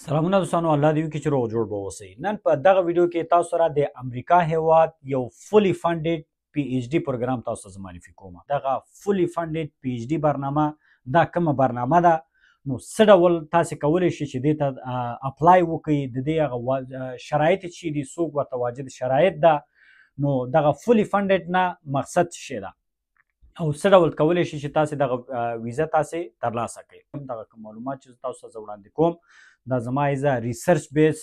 سلامونه دوستانو، الله دې وکړي چې روغ جوړ به اوسئ. نن په دغه ویډیو کې تاسو سره د امریکا هیواد یو fully funded PhD پروګرام تاسو ته معرفي کوم. دغه fully funded PhD برنامه دا کومه برنامه ده، نو څه ډول تاسو کولی شئ چې دې ته apply وکړئ، د دې هغه شرایط چې دي، څوک ورته واجد شرایط ده، نو دغه fully funded نه مقصد څه شی ده او څه ډول کولی شئ چې تاسو دغه ویزه تاسو ترلاسه کړئ. دغه کوم معلومات چې تاسو ته وړاندې کوم دا زما as research base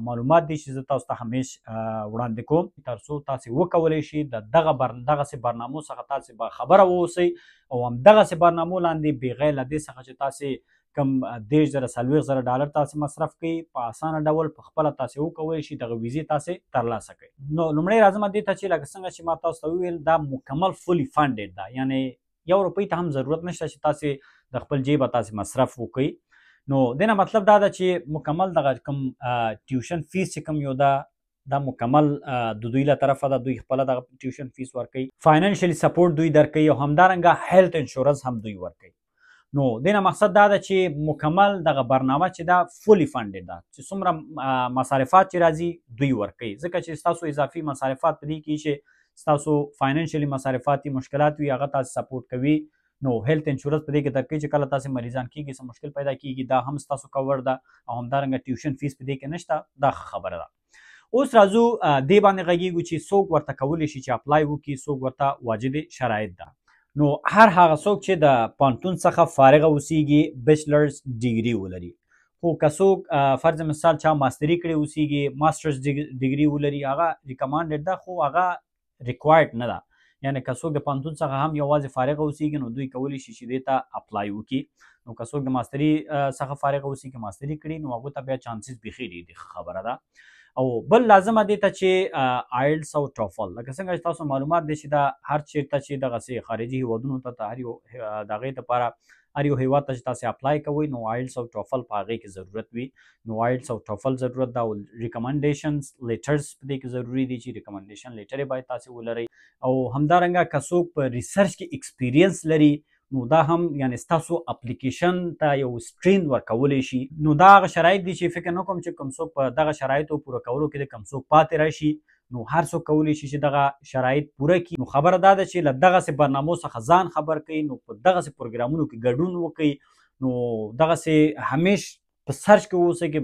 معلومات دي چې زه تاسو ته همیش وړاندې کوم، ترڅو تاسو وکولی شئ د دغه دغسې برنامو څخه تاسو به خبره واوسئ او هم دغسې برنامو لاندې بغیر له دې څخه چې تاسو کم 30,000 40,000 ډالر تاسو مصرف کړئ، په اسانه ډول په خپله تاسو وکولی شئ دغه ویزې تاسو ترلاسه کړئ. نو لومړی راځم دې ته چې لکه څنګه چې ما تاسو ته وویل دا مکمل fully funded ده، یعنی یو روپۍ ته هم ضرورت نشته چې تاسو د خپل جیبه تاسو مصرف وکړئ. نو دې نه مطلب دا ده چې مکمل دغه کوم tuition fees چې کوم یو ده دا مکمل د دوی له طرفه ده، دوی خپله دغه tuition fees ورکوي، financially support دوی درکوي او همدارنګه health insurance هم دوی ورکوي. نو دې نه مقصد دا ده چې مکمل دغه برنامه چې دا fully funded ده، چې څومره مصارفات چې راځي دوی ورکوي، ځکه چې ستاسو اضافي مصارفات په دې کې چې ستاسو financially مصارفات مشکلات وي هغه تاسو support کوي. نو health insurance په دې کې درکوي چې کله تاسو مریضان کیږي څه مشکل پیدا کیږي دا هم ستاسو cover ده او همدارنګه tuition fees په دې کې نشته، دا ښه خبره ده. اوس راځو دې باندې غږیږو چې څوک ورته کولی شي چې apply وکړي، څوک ورته واجد شرایط ده. نو هر هغه څوک چې د پوهنتون څخه فارغه اوسیږي، bachelor's degree ولري، خو که څوک فرض مثال چا ماستري کړې اوسیږي، master's degree ولري، هغه recommended ده خو هغه required نه ده. یعنی که څوک د پوهنتون څخه هم یوازې فارغه اوسیږي نو دوی کولی شي چې دې ته apply وکړي. نو که څوک د ماستري څخه فارغه اوسیږي، ماستري کړي، نو هغو ته بیا chances بیخي ډېر دي، ښه خبره ده. او بل لازمه دې ته چې IELTS او TOEFL، لکه څنګه چې تاسو معلومات دی چې دا هر چیرته چې دغسې خارجي هیوادونو ته هر یو د هغې دپاره هر یو هیواد ته چې تاسې apply کوئ نو IELTS او TOEFL په هغې کې ضرورت وي. نو IELTS او TOEFL ضرورت ده او recommendations letters په دې کې ضروري دي چې recommendation letter یې باید تاسې ولرئ. او همدارنګه که څوک په research کې experience لري نو دا هم یعنی ستاسو اپلیکیشن ته یو strength ورکولی شي. نو دا هغه شرایط دي چې فکر نه کوم چې کوم څوک په دغه شرایطو پوره کولو کې کوم څوک پاتې راشي. نو هر څوک کولی شي چې دغه شرایط پوره کړي. نو خبره دا ده چې له دغسې برنامو څخه ځان خبر کړئ، نو په دغسې پروګرامونو کې ګډون وکړئ، نو دغسې همیش په search کې اوسئ کې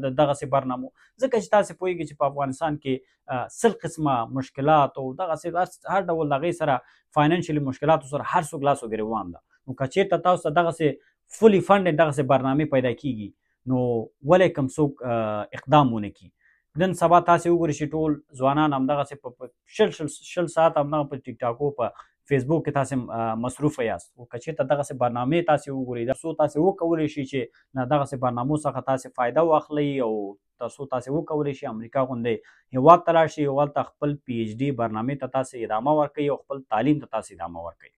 د دغسې برنامو، ځکه چې تاسې پوهېږئ چې په افغانستان کې سل قسمه مشکلات او دغسې هر ډول د هغې سره financially مشکلاتو سره هر څوک لاس و ګرېوان ده. نو که چېرته تاسو ته دغسې fully funded دغسې برنامې پیدا کیږي نو ولې کوم څوک اقدام ونه کړي. نن سبا تاسې وګورئ چې ټول ځوانان همدغسې په شل شل شل ساعته همدغه په ټیک ټاک او په فیسبوک کې تاسې مصروفه یاست. خو که چېرته دغسې برنامې تاسې وګورئ څو تاسې وکولی شئ چې له دغسې برنامو څخه تاسې فایده واخلئ او ترڅو تاسې وکولی شئ امریکا غوندې هیواد ته لاړ شئ او هلته خپل PhD برنامې ته تاسې ادامه ورکړئ او خپل تعلیم ته تاسې ادامه ورکړئ.